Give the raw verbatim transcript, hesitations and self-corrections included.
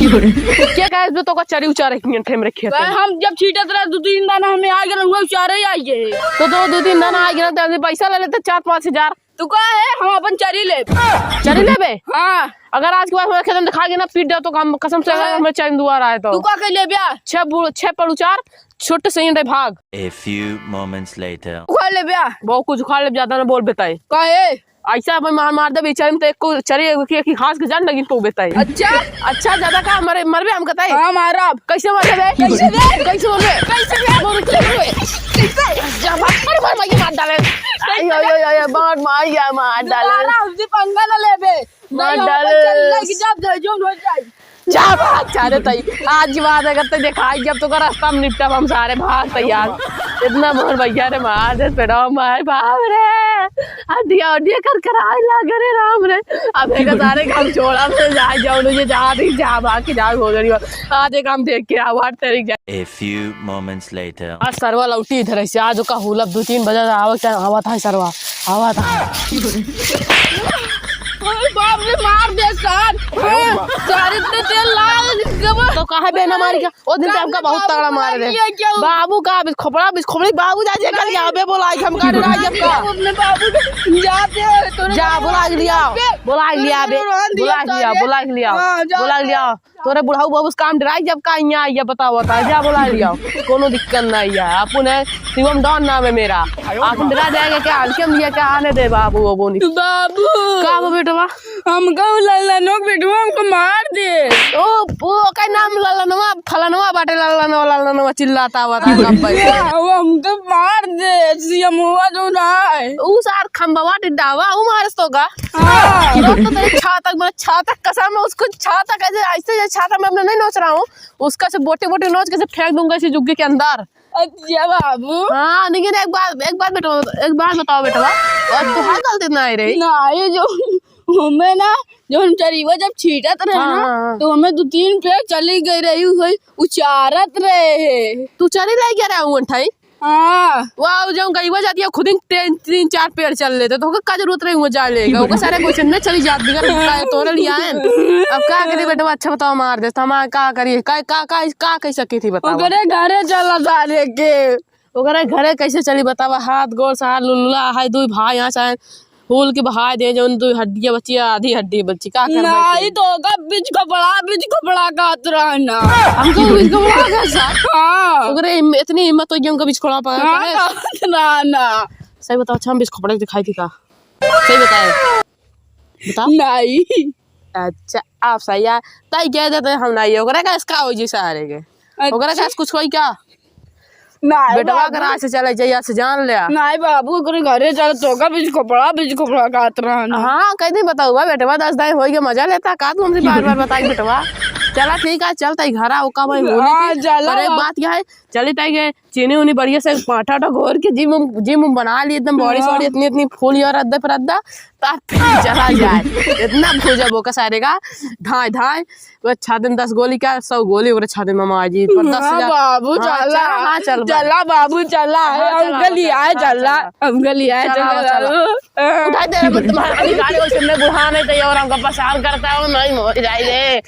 के कहे जो तोका चरी उचारे के ठेम रखे थे? हम जब छीटत रहे दो तीन दाना हमें आ गया, हुआ उचारे ही आई गए। तो दो, दो तीन दाना आ गया, तो हमसे पैसा ले लेते चार पाँच हजार। तू का है, हम अपन चरी लेब। चरी लेबे? हाँ। अगर आज के बाद हमारे खेत में दिखा गया ना, पीट दे तो हम कसम से, अगर हाँ। हमारे चरी दुआर आए तो। तू का कह लेब्या? छह बु-, छह पड़ उचार, छोटे से ही भाग। A few moments later. उखाड़ लेब्या? बहुत कुछ उखाड़ लेब, ज्यादा ना बोल बेताई। काहे? ऐसा अपन मार, मार दे बेचारे में तो एक को चरी, एक, एक घास के जड़ लगी तो बेताई। अच्छा? अच्छा, ज्यादा का मरे, मरबे हम कताई? हाँ, मारब। कैसे मरबे? कैसे बे? कैसे मरबे? कैसे बे? बोल, कैसे बे? कैसे? जा, मार, मार, मार, मार, ये मार डाले। आई, आई, आई, आई, मार, मार, या मार डाले। दोबारा हमसे पंगा ना लेबे। मार नहीं, हम डाले। चल लग जब जो हो जाए। जा भाग, सारे तई। आज की बात अगर तो दिखाई, जब तो का रास्ता में निपटब हम सारे, भाग तैयार। इतना मोर भैया रे मार दे, पेड़वा मार, बाप रे। हड्डिया, हड्डिया कर कर आए लागे रे राम रे। अब एक सारे काम छोड़ा, मैं जा, जाऊँ, ये जा, नहीं जा, भाग के जा, हो गई। आज एक काम देख के आवाज तेरी जा। A few moments later. आज सरवा लौटी इधर से, आज ओका हुलब दो तीन बजे आवे के टाइम आवत है सरवा, आवत है। अरे बाप रे, मार दे सार। सारे इतने तेल लाल गबर। तो कहाँ बे ना मारी क्या? ओ दिन तो हमका बहुत तगड़ा मारे रहे। बाबू का बिच खोपड़ा, बिच खोपड़ी बाबू जा जे कर जाबे बोला है, हम का डराई जब का। अपने बाबू के जाते हैं, तोरे जा बोला के लिया, बोला के लिया बे, बोला के लिया, बोला के लिया, हाँ, बोला के लिया। तोरे बुढ़ऊ बाबू से काम डराई जब का यहाँ आइया बताओ, बता जा बोला लिया। कोनो दिक्कत नहीं है, अपन है शिवम डॉन नाम है मेरा। अपन डरा जाएगा क्या? हल्के में लिया क्या? आने दे बाबू, बाबू नहीं। बाबू। का बा बेटवा? हमका उ लल्लनवा के बेटवा हमका मार दे। ओ, ओ, ओकर नाम लल्लनवा, फलनवा बाटे, लल्लनवा, लल्लनवा चिल्लाता हुआ था सब भाई। या, वो हमका मार दे, सीएमवा जो ना है। उ सार खंबवा डिड्डावा, उ मारस तो का? हाँ। लोग तो तेरे छातक, मेरे छातक कसम है, उसको छाता कैसे, ऐसे जैसे छाता मैं अपने नहीं नोच रहा हूँ, उसका से बोटे बोटे नोच के से फेंक दूंगा इसी जुग्गी के अंदर। अच्छा बाबू। हाँ, लेकिन एक बात, एक बात बेटवा, एक बात बताओ बेटवा, और तुहार गलती ना आई रही। ना, ये जो हमें ना, जो हम चरीवा जब छीटत रहे हाँ, ना, हाँ, हाँ। तो हमें दो तीन पेड़ चली गई रही, हुई उचारत रहे। तू चरी ले गया रहा हूँ अंठाई? हाँ। वाह, जो गईवा जाती है खुद ही तीन, तीन चार पेड़ चल लेते, तो ओकर का जरूरत रही हुआ जा लेगा? ओकर सारे क्वेश्चन में चली जात बिगड़ का तोरे लिए आए। अब का करे बेटवा, अच्छा बताओ मार दे, तो हम का करिए? का, का, का, का कह सकी थी बताओ? ओकरे घरे चला सारे के। ओकरे घरे कैसे चली बतावा? हाथ गोड़ सार लुल्ला है, दुई भाई यहाँ चाहे फूल के बहाय दे, जौन दुई हड्डियाँ बची, आधी हड्डी बची, का करबे नहीं फिर? तो ओका बिच खपड़ा, बिच खपड़ा कहत रहना। हमको बिच खपड़ा कहत सा? हाँ। ओकरे हिम-, इतनी हिम्मत हो गई हमको बिच खपड़ा पकड़ हाँ, के? कहत रहना। सही बताओ, अच्छा हम बिच खपड़ा दिखाई थी का? सही बताए। बताओ। नहीं। अच्छा, आप सही है। तई कह देते हम नहीं, ओकरा का इसका हो जी सारे के। अच्छा। ओकरा का कुछ होई का? नहीं बेटवा बाबू। करा से चले जाइया से जान ले। नहीं बाबू, ओकरे घरे चल, तो का बिच खपड़ा, बिच खपड़ा कहत रहना। हाँ, कह दे बताओ बा, बेटवा दस दाई होई के मजा लेता का तू हमसे बार-बार बताई बेटवा? चला ठीक है, चल तई घरा ओका भाई होली हाँ, के। चला। पर एक बात क्या है, चली तई के चीनी उनी बढ़िया से आटा उटा घोर के जिम उम, जिम उम बना ली एकदम बॉडी हाँ। सॉडी इतनी इतनी फूल और रद्दा पर रद्दा, तब फिर चला जाए। इतना भूजा बोका सारे का, धाय धाय, वो अच्छा दिन दस गोली क्या, सौ गोली ओकरे छाती में मार जी, पर दस हाँ हजार। बाबू, हाँ, चला। चला, हाँ, चल बा। चला बाबू, चला। हाँ, चला, अंकल ही चला, आए, हाँ, चला। चला। अंकल ही आए, चला, चला चला। बाबू। उठा दे रे, पर तुम्हारा गाड़ी वो सुनने बुढ़ा नहीं चाहिए और हमको परेशान करता है, वो नहीं मोर जाएंगे।